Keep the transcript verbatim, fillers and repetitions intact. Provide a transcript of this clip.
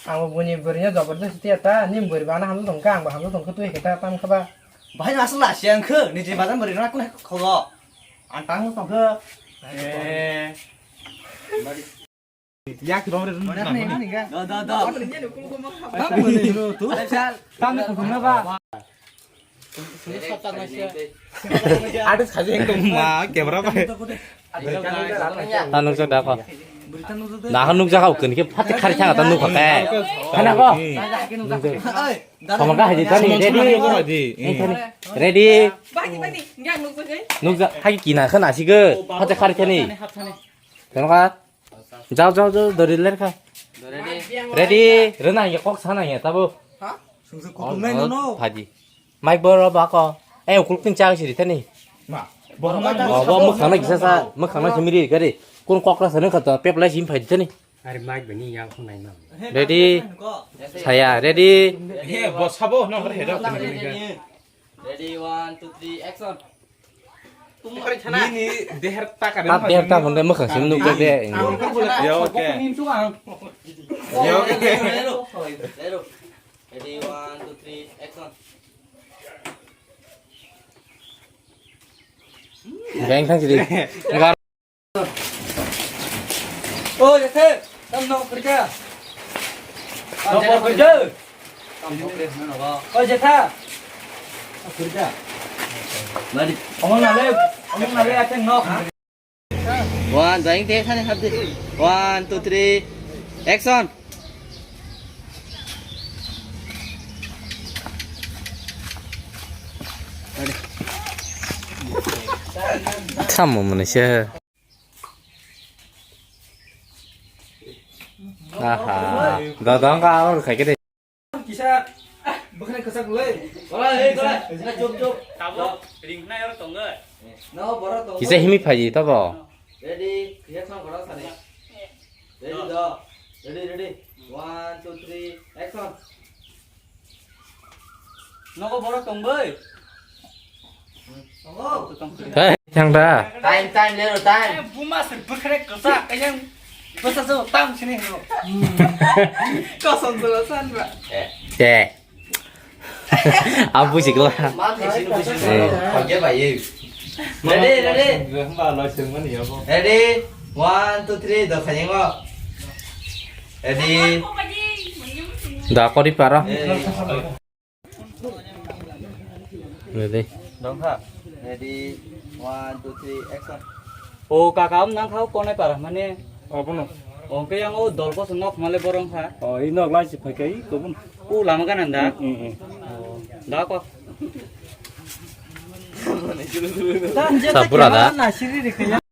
Ang bo buni bwrwino jobor jobor tiya ta, ni bwrwi bana hamjak tongkha, ang bo hamjak tongkha twi khe ta tam kha ba. Bahai no aswk la siya wngkhe, niji bajan bwrwi rwna kunu khogo. Ang tang tongkha. Eh. Yak rom re rom. Da, da, da. Tam bwrwi ro tu. Tam ni khum na ba. Adu khaje ekdom ma camera bai. Ta nukjak da ko. Da kha nukjak kau kini khe phat khari thang ta nukha khe. Khana ko. Sama ka haji tani ready. Ready. Bani, bani, yang nukjak hai. Nukjak hai kina khana si ge. Phat khari thani. Sama ka. Jao, jao, jao, dori ler kha. Ready, rwna ya kok sana ya tabo. Ha? Sungsu kutung nai no. Phaji. Mike boro ba ko. Eh, ukul pin chang siri thani. Ma. Bo bo mukhang na kisa sa, mukhang na simiri gari. Kun kok na sana kha to, pep lai sim phai thani. Are mike bani yang khung nai ma. Ready. Saya ready. He, bo sabo no he do. Ready, one, two, three, action. Nini deher ta ka. Tat deher ta phone de mukhang sim nuk de. Ya, okay. Ya, okay. Ready, one, two, three, action. Beng thang sidi. Engar. O, ya khe, tam no kerja. Tam no kerja. Tam no kerja, no, no. O, ya kha. Kerja. Mari. Omong nale, omong nale, ateng nok. One, drawing te, sani hap de. One, two, three, action. Tamo mani se. Aha. Dodong ka aur khai ke de. Kisa, ah, bwkhwnai kwchak le. Ora, ei, ora. Na, chup, chup. Tabuk ringnai oro tongo. No, boro tongo. Kisa himi phaji tabo. Ready, reaction koro sani. Ready, do. Ready, ready. One, two, three, action. Nogo boro tongbai. Hey, thang da. Time, time, lero, time. Buma se bwkhrek kwchak, kayang bwsa jo tam sini hino. Kosom jo san ba. Eh. Te. Abu sikla. Ma te sini busi. Eh. Pagya ba ye. Ready, ready. Hamba lo sengmani yabo. Ready. One, two, three, do khayengo. Ready. Da kori para. Eh. Ready. Dongkha. Ready. One, two, three, action. O kaka, am nang khao konai para mane. Obono. Ongke yang o dol koso nok male borong kha. O i nok lai si phai kai kobun. O lama kanan da. Mm, mm, mm. O, da ko. Sa pura da.